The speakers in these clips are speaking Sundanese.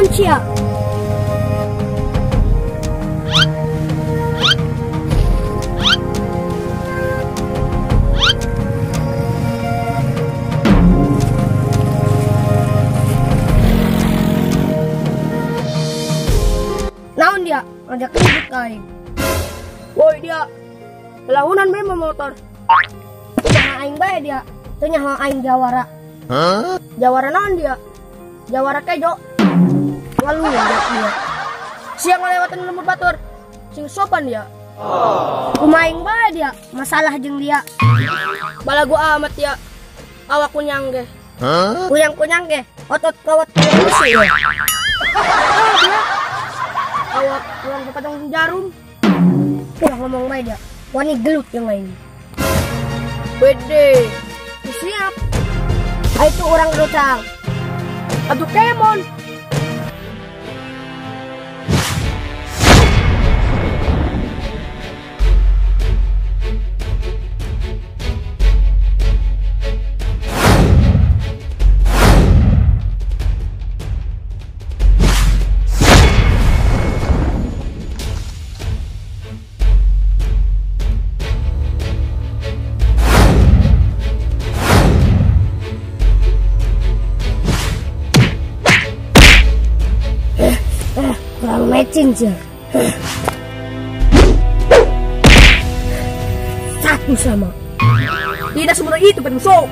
Naon sia? Naon dia? Ngajak ribut ka aing. Woi dia. Lahunan bae motor. Jangan aing bae dia. Teu nyaho aing jawara. Huh? Jawara naon dia? Jawara kejo. Ngalu dia. Siang ngalewatan lembur batur. Sing sopan dia. Oh. Kumaing bae dia, masalah jeung dia. Balagu amat dia. Awak kunyang ge. Huh? Kunyang-kunyang ge, otot kawat besi ya. Ah, dia. Awak kurang kepotong jarum. Ulah ngomong bae dia. Wani gelut yang lain. Wede. Siap. Itu orang gelut. Aduh kemon. Kurang matching sih. Satu sama. Tidak semudah itu penyusup.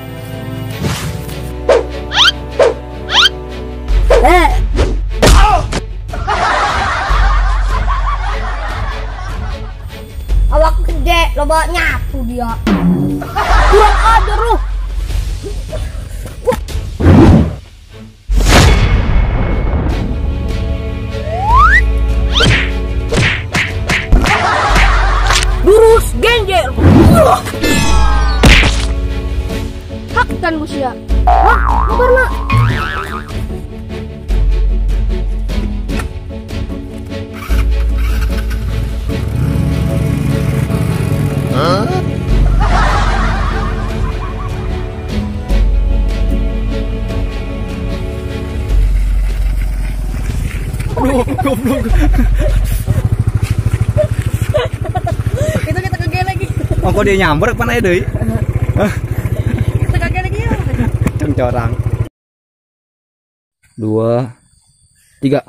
Awak gede, loba nyapu dia. Kurang ajar lu. Jurus genjer. Hakkan busia. Wah, kabarna. Huh? Goblok. Itu kita kaget lagi. Oh, kok dia nyamber ke mana ya, Doi? Kita kaget lagi ya. Cengcorang. 2, 3.